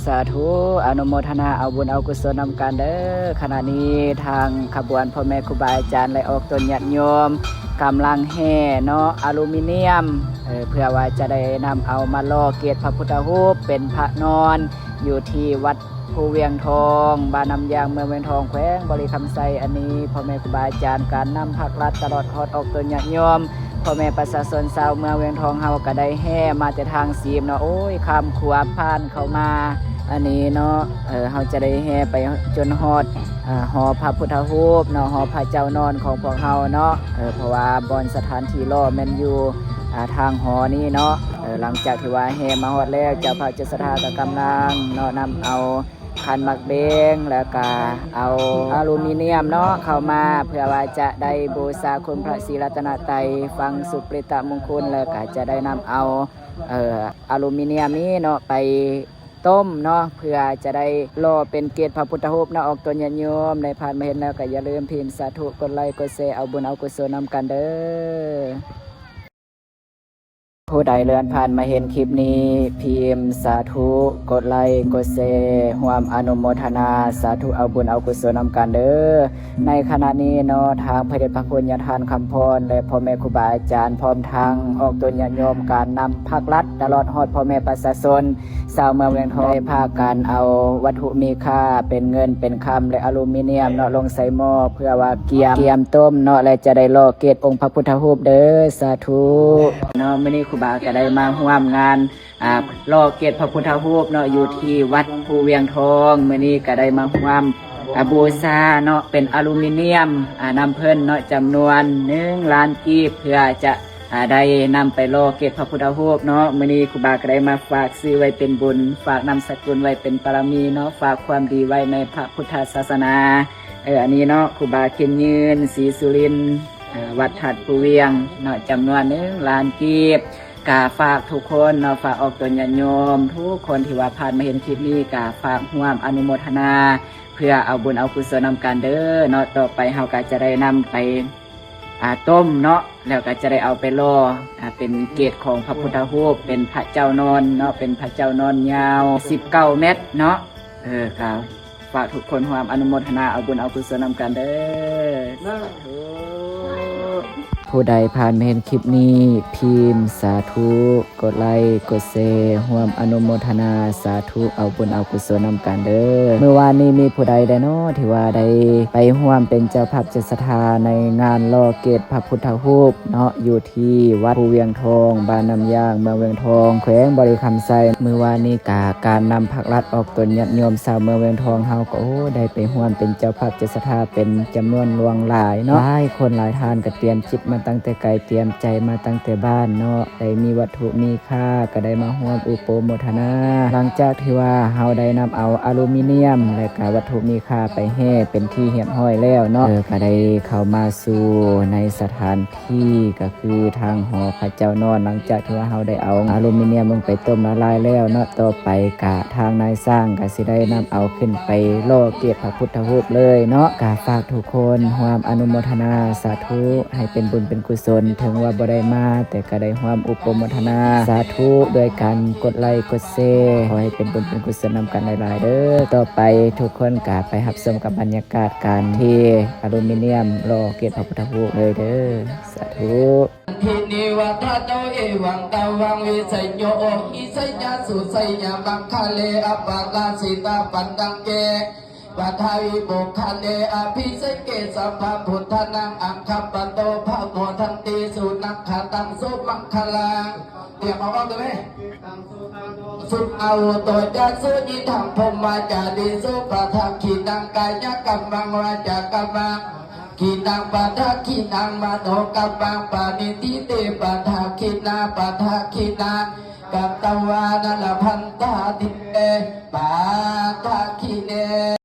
ສາທຸ ອະນຸໂມທະນາເອົາບຸນເອົາກຸສົນນຳກັນເດີ້. ຂະນະນີ້ທາງຂະບວນພໍ່ແມ່ຄູບາອາຈານ ແລະ ອອກຕົນຍາດໂຍມກຳລັງແຫ່ເນາະ ອາລູມີນຽມ ເອີ ເພື່ອວ່າຈະໄດ້ນຳເອົາມາຫຼໍ່ເກດພະພຸດທະຮູບເປັນພະນອນ ຢູ່ທີ່ວັດພູວຽງທອງ ບ້ານນ້ຳຢາງ ເມືອງວຽງທອງ ແຂວງບໍລິຄຳໄຊ. ອັນນີ້ພໍ່ແມ່ຄູບາອາຈານ ການນຳພາກລັດ ຕະຫຼອດຮອດອອກຕົນຍາດໂຍມ ພໍ່ແມ່ປະຊາຊົນຊາວເມືອງວຽງທອງເຮົາກໍໄດ້ແຫ່ມາແຕ່ທາງຊີມເນາະ. ໂອ້ຍ ຂ້າມຂົວຜ່ານເຂົ້າມາ ອັນນີ້ເນາະ ເອີ ເຮົາຈະໄດ້ແຫ່ໄປຈົນຮອດ ອ່າ ຫໍພະພຸດທະຮູບເນາະ ຫໍພະເຈົ້ານອນຂອງພວກເຮົາເນາະ. ເອີ ເພາະວ່າບ່ອນສະຖານທີ່ຫຼໍ່ແມ່ນຢູ່ ອ່າ ທາງຫໍນີ້ເນາະ. ເອີ ຫຼັງຈາກທີ່ວ່າແຫ່ມາຮອດແລ້ວ ເຈົ້າພາບເຈົ້າສັດທາກໍກຳລັງເນາະ ນຳເອົາ ຂັນໝາກເບັງ ແລ້ວກະເອົາອາລູມີນຽມເນາະ ເຂົ້າມາ ເພື່ອວ່າຈະໄດ້ບູຊາຄຸນພະສີລັດຕະນະໄຕ ຝັງສຸບເປຕະມຸງຄຸນ ແລ້ວກະຈະໄດ້ນຳເອົາ ເອີ ອາລູມີນຽມນີ້ເນາະ ໄປຕົ້ມເນາະ ເພື່ອຈະໄດ້ຫຼໍ່ເປັນເກດພະພຸດທະຮູບເນາະ. ອອກຕົນຍາດໂຍມ ໃດຜ່ານມາເຫັນແລ້ວກະຢ່າລືມພິມສາທຸ ກົດໄລ ກົດແຊ ເອົາບຸນເອົາກຸສົນນຳກັນເດີ້. ຜູ້ໃດເລື່ອນຜ່ານມາເຫັນຄລິບນີ້ ພິມສາທຸ ກົດໄລ ກົດແຊ ຮ່ວມອະນຸໂມທະນາສາທຸ ເອົາບຸນເອົາກຸສົນນຳກັນເດີ້. ໃນຂະນະນີ້ເນາະ ທາງພະເດດພະຄຸນຍາທ່ານຄຳພອນ ແລະ ພໍ່ແມ່ຄູບາອາຈານ ພ້ອມທັງອອກຕົນຍາດໂຍມ ການນຳພາກລັດ ຕະຫຼອດຮອດພໍ່ແມ່ປະຊາຊົນ ຊາວເມືອງວຽງທອງ ໄດ້ພາກັນເອົາວັດຖຸມີຄ່າເປັນເງິນເປັນຄຳ ແລະ ອາລູມີນຽມເນາະ ລົງໃສ່ໝໍ້ ເພື່ອວ່າກຽມ ກຽມຕົ້ມເນາະ ແລະ ຈະໄດ້ຫຼໍ່ເກດອົງພະພຸດທະຮູບເດີ້. ສາທຸເນາະ. ມື້ນີ້ຄູບາກໍໄດ້ມາຮ່ວມງານ ອ່າ ຫຼໍ່ເກດພະພຸດທະຮູບເນາະ ຢູ່ທີ່ວັດພູວຽງທອງ. ມື້ນີ້ກໍໄດ້ມາຮ່ວມ ອ່າ ບູຊາເນາະ ເປັນອາລູມີນຽມ ອ່າ ນຳເພິ່ນເນາະ ຈຳນວນໜຶ່ງລ້ານກີບ ເພື່ອຈະ ອ່າ ໄດ້ນຳໄປຫຼໍ່ເກດພະພຸດທະຮູບເນາະ. ມື້ນີ້ຄູບາກໍໄດ້ມາຝາກຊື່ໄວ້ເປັນບຸນ ຝາກນາມສະກຸນໄວ້ເປັນບາລະມີເນາະ ຝາກຄວາມດີໄວ້ໃນພະພຸດທະສາສະໜາ. ເອີ ອັນນີ້ເນາະ ຄູບາເຂັນຍືນ ສີສຸລິນ ເອີ ວັດທາດພູວຽງເນາະ ຈຳນວນໜຶ່ງລ້ານກີບ. ກະຝາກທຸກຄົນເນາະ ຝາກອອກຕົນຍາດໂຍມທຸກຄົນທີ່ວ່າຜ່ານມາເຫັນຄລິບນີ້ ກະຝາກຮ່ວມອະນຸໂມທະນາ ເພື່ອເອົາບຸນເອົາກຸສົນນຳກັນເດີ້ເນາະ. ຕໍ່ໄປເຮົາກໍຈະໄດ້ນຳໄປ ອ່າ ຕົ້ມເນາະ ແລ້ວກໍຈະໄດ້ເອົາໄປຫຼໍ່ ອ່າ ເປັນເກດຂອງພະພຸດທະຮູບ ເປັນພະເຈົ້ານອນເນາະ ເປັນພະເຈົ້ານອນຍາວສິບເກົ້າແມັດເນາະ. ເອີ ກໍຝາກທຸກຄົນຮ່ວມອະນຸໂມທະນາເອົາບຸນເອົາກຸສົນນຳກັນເດີ້. ສາທຸ. ຜູ້ໃດຜ່ານມາເຫັນຄລິບນີ້ ພິມສາທຸ ກົດໄລ ກົດແຊ ຮ່ວມອະນຸໂມທະນາສາທຸ ເອົາບຸນເອົາກຸສົນນຳກັນເດີ້. ມື້ວານນີ້ມີຜູ້ໃດແດ່ເນາະ ທີ່ວ່າໄດ້ໄປຮ່ວມເປັນເຈົ້າພາບເຈົ້າສັດທາໃນງານຫຼໍ່ເກດພະພຸດທະຮູບເນາະ ຢູ່ທີ່ວັດພູວຽງທອງ ບ້ານນ້ຳຢາງ ເມືອງວຽງທອງ ແຂວງບໍລິຄຳໄຊ. ມື້ວານນີ້ກະການນຳພາກລັດອອກຕົນຍາດໂຍມຊາວເມືອງວຽງທອງເຮົາກໍ ໂອ້ ໄດ້ໄປຮ່ວມເປັນເຈົ້າພາບເຈົ້າສັດທາເປັນຈຳນວນຫຼວງຫຼາຍເນາະ. ຫຼາຍຄົນຫຼາຍທ່ານກໍຕຽມຈິດມາຕັ້ງແຕ່ໄກ ຕຽມໃຈມາຕັ້ງແຕ່ບ້ານເນາະ ໄດ້ມີວັດຖຸມີຄ່າ ກໍໄດ້ມາຮ່ວມອຸປະໂມທະນາ. ຫຼັງຈາກທີ່ວ່າເຮົາໄດ້ນຳເອົາອາລູມີນຽມ ແລະກະວັດຖຸມີຄ່າໄປແຫ່ເປັນທີ່ຮຽບຮ້ອຍແລ້ວເນາະ ເອີ ກໍໄດ້ເຂົ້າມາສູ່ໃນສະຖານທີ່ ກໍຄືທາງຫໍພະເຈົ້ານອນ. ຫຼັງຈາກທີ່ວ່າເຮົາໄດ້ເອົາອາລູມີນຽມລົງໄປຕົ້ມລະລາຍແລ້ວເນາະ ຕໍ່ໄປກະທາງນາຍຊ່າງກໍຊິໄດ້ນຳເອົາຂຶ້ນໄປຫຼໍ່ເກດພະພຸດທະຮູບເລີຍເນາະ. ກະຝາກທຸກຄົນຮ່ວມອະນຸໂມທະນາສາທຸ ໃຫ້ເປັນບຸນເປັນກຸສົນ ເຖິງວ່າບໍ່ໄດ້ມາ ແຕ່ກໍໄດ້ຮ່ວມອຸປະໂມທະນາສາທຸ ດ້ວຍການກົດໄລກົດແຊ ຂໍໃຫ້ເປັນບຸນເປັນກຸສົນນຳກັນຫຼາຍໆເດີ້. ຕໍ່ໄປທຸກຄົນກໍໄປຮັບຊົມກັບບັນຍາກາດການເທອາລູມີນຽມຫຼໍ່ເກດພະພຸດທະຮູບເລີຍເດີ້. ສາທຸ. ທິເນວະທະໂນ ເອວັງຕະວັງ ວິໄຊໂຍ ໂອຫິໄຊຍະສຸໄຊຍະມັງຄະເລ ອະປະລາຊິຕາປັນຕັງເກ ປະທາວິໂມກຂະເນ ອະພິເສເກ ສັບພະບຸດທານັງ ອັກຂະປະໂຕ ພະໂມທັນຕິ ສຸນັກຂະຕັງ ສຸມັງຄະລັງ. ຕຽມເອົາອອກໄດ້ໄໝ? ສຸອາວຸໂຕ ຈາສຸ ຍິທັງ ພົມມະຈາລີສຸ ປະທັກຂິນັງ ກາຍະກັມມັງ ວາຈາກັມມັງ ຂິນັງ ປະທັກຂິນັງ ມະໂນກັມມັງ ປານິທິຕິ ປະທັກຂິນາ ປະທັກຂິນາ ກັດຕະວາ ນະລະພັນຕາຕິ ປະທັກຂິເນ